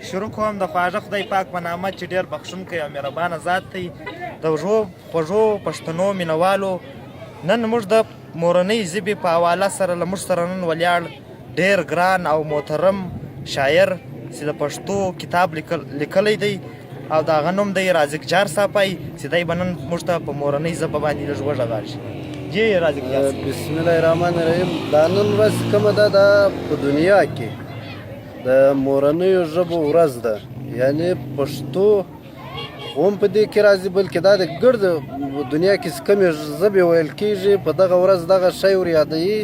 شروع کوم د خواږه خدای پاک په نامه چې ډېر بخښونکی او مهربانه ذات دی. د خوږو پښتنو مینوالو، نن موږ د مورنۍ ژبې په حواله سره له موږ سره نن ولاړ ډېر ګران او محترم شاعر چې د پښتو کتاب لیکلی دی او د هغه نوم دی رازق جار صاحب، چې دی به نن موږ ته په مورنۍ ژبه باندې لږ وغږېږي. جی رازق جار صاحب. بسم الله الرحمن الرحیم. دا نن ورځ کومه ده، دا په دنیا کې د مورنیو ژبو ورځ ده، یعنی پښتو هم په دې کې راځي، بلکې دا د ګرد دنیا کې چې کومې ژبې ویل کېږي، په دغه ورځ دغه شی ور یادوي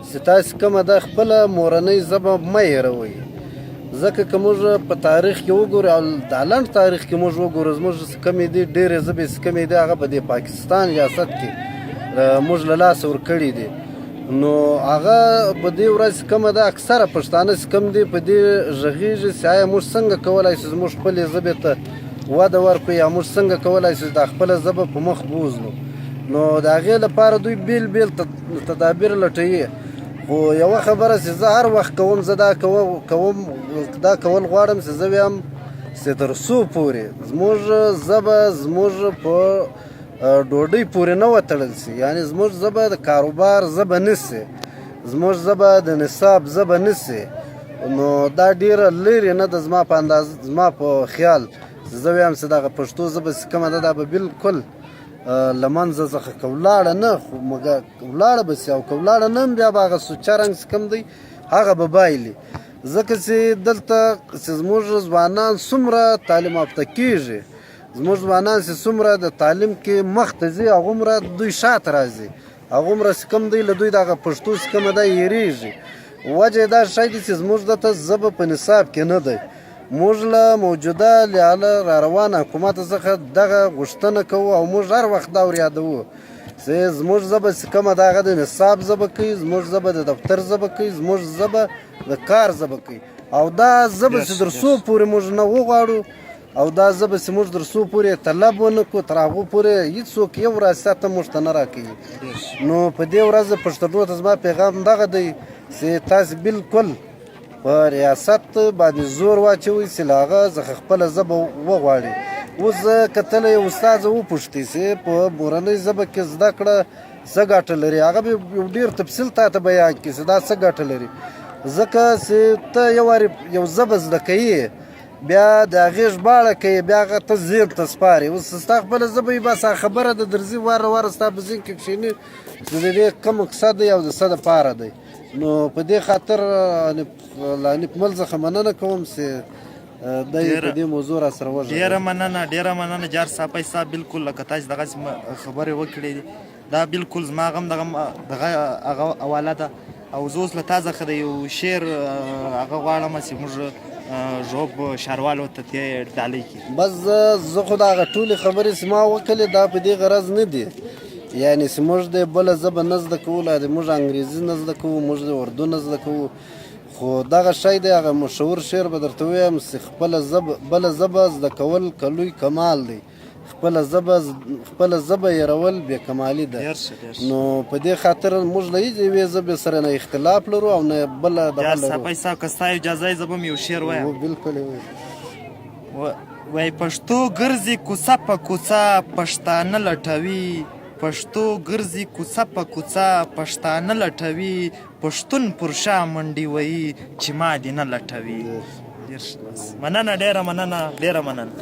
چې تاسې کومه ده خپله مورنۍ ژبه مه هېروئ. ځکه که موږ په تاریخ کې وګورو او دا لنډ تاریخ کې موږ وګورو، زموږ کومې دي ډېرې ژبې چې کومې دي، هغه په دې پاکستان ریاست کې موږ له لاسه ورکړي دي. نو هغه په دې ورځ کومه ده، اکثره پښتانه چې کوم دي په دې غږېږي چې آیا موږ څنګه کولای شو زموږ خپلې ژبې ته وده ورکړو، یا موږ څنګه کولای شو دا خپله ژبه په مخ بوزلو. نو د هغې لپاره دوی بېل بېل تدابیر لټوي. خو یوه خبره چې زه هر وخت کوم، زه دا کوم، دا کول غواړم چې زه وایم چې تر څو پورې زموږ ژبه زموږ په ډوډۍ پورې نه وتړل سي، یعنی زموږ ژبه د کاروبار ژبه نه سي، زموږ ژبه د نصاب ژبه نه سي، نو دا ډیره لرې نه ده زما په انداز، زما په خیال. زه وایم چې دغه پښتو ژبه چې کومه ده، دا به بالکل له منځه څخه که ولاړه نه، خو مګر ولاړه به سي، او که ولاړه نه هم بیا به هغه سوچه رنګ چې کوم دی هغه به بایلي. ځکه چې دلته چې زموږ ځوانان څومره تعلیم یافته کېږي، زموږ ځوانان چې څومره د تعلیم کې مخ ته ځي، هغومره دوی شاته راځي، هغومره چې کوم دی له دوی دغه پښتو چې کومه ده هېرېږي. وجه یې دا شی دی چې زموږ دلته ژبه په نصاب کې نه دی. موږ له موجوده له را روان حکومت څخه دغه غوښتنه کوو او موږ هر وخت دا وریادوو چې زموږ ژبه چې کومه ده هغه د نصاب ژبه کوي، زموږ ژبه د دفتر ژبه کوي، زموږ ژبه د کار ژبه کوي. او دا ژبه چې تر څو پورې موږ نه وغواړو او دا ژبه چې موږ تر څو پورې طلب ونه کړو، تر هغو پورې هیڅوک یو ریاست هم موږ ته نه راکوي. نو په دې ورځ پښتنو ته زما پیغام دغه دی چې تاسې بالکل په ریاست باندې زور واچوئ چې له هغه څخه خپله ژبه وغواړي. اوس زه که ته له یو استاد وپوښتې چې په مورنۍ ژبه کې زده کړه څه ګټه لري، هغه به یو ډېر تفصیل تا ته بیان کړي چې دا څه ګټه لري. ځکه چې ته یو وارې یو ژبه زده کوي، بیا د هغې ژباړه کوي، بیا هغه ته ذهن ته سپاري. اوس ستا خپله ژبه وي، بس هغه خبره د درځي واره واره ستا په ذهن کې کښېني چې د دې کوم مقصد دی او د څه دپاره دی. نو په دې خاطر له حنیف مل څخه مننه کوم چې دی په دې موضوع را سره وغږېد. ډېره مننه، ډېره مننه جار صاحب صاحب. بالکل لکه تاسو دغسې خبرې وکړې، دا بالکل زما غم دغه دغه هغه حواله ده. او زه اوس له تا څخه د یو شعر هغه غواړم چې موږ ژوب ښاروالو ته تې ډالۍ کړي. بس زه خو دا هغه ټولې خبرې چې ما وکړې دا په دې غرض نه دي، یعنی چې موږ د بله ژبه نه زده کوو، لا د موږ انګریزي نه زده کوو، موږ د اردو نه زده کوو. خو دغه شی دی، هغه مشهور شعر به درته ووایم چې خپله ژبه بله ژبه زده کول که لوی کمال دی، خپله ژبه هېرول بې کمالي ده. نو په دې خاطر موږ له هېڅ یوې ژبې سره نه اختلاف لرو او نه بله دغه لرو. صاحب صاحب، که ستا اجازه وي زه به هم یو شعر وایم. بالکل. وای پښتو ګرځي کوڅه په کوڅه پښتانه لټوي، پښتو ګرځي کوڅه په کوڅه پښتانه لټوي، پښتون پر شا منډي وهي چې ما دې نه لټوي. مننه، ډېره مننه، ډېره مننه.